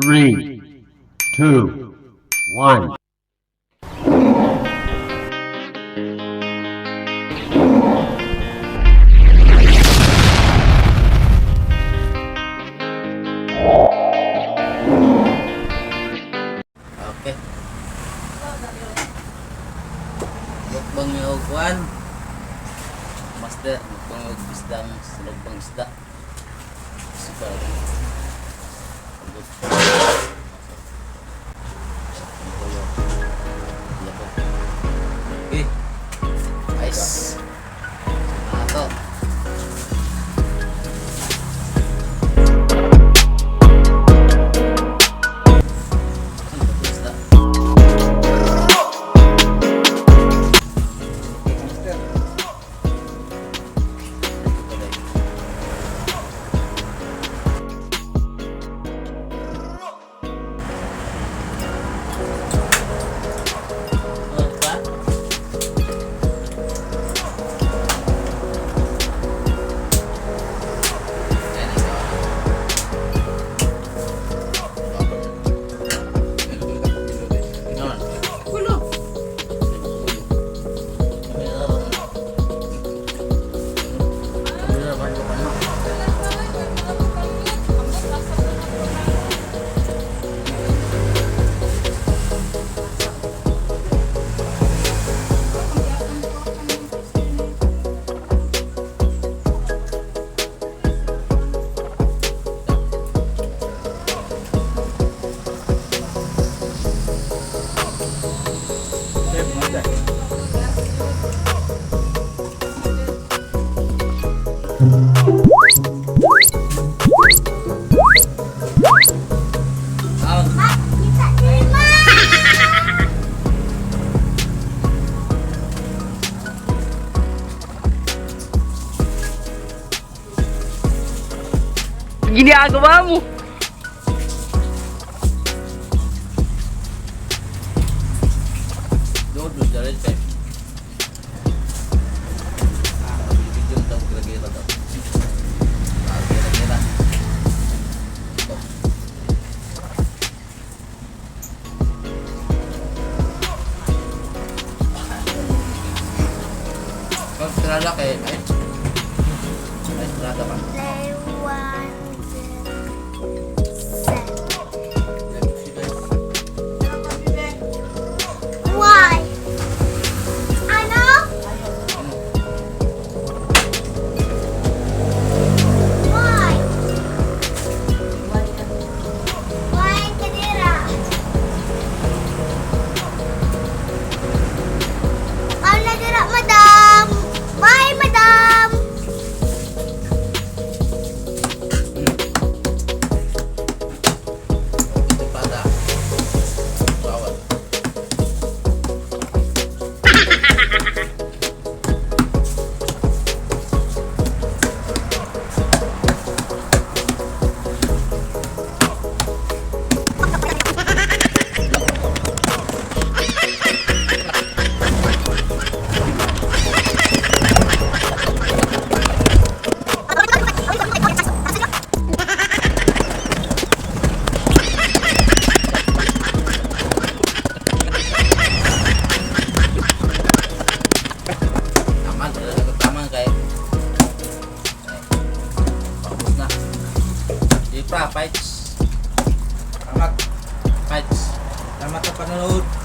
Three, two, one. Okay. Mukbang yung kuan. Master, mukbang yung isdang sinugbang isda. Super. Pagod. Okay. Nice. Ato. Isda. Master. Master. Ginagawa mo? Doon, dali kay. Video daw gira-gira daw. Ah, gira-gira. Ito. Pag Estrada kay ay. Ay, Estrada ka. Play 1, 7. Why? Ano? Why? Why kadira? Ang nadira, madam! Bye, madam! Ito pada. Bawal. Tama, talaga tama kay. Ay, paubos na. Di pa, fights. Salamat. Fights. Salamat sa panonood.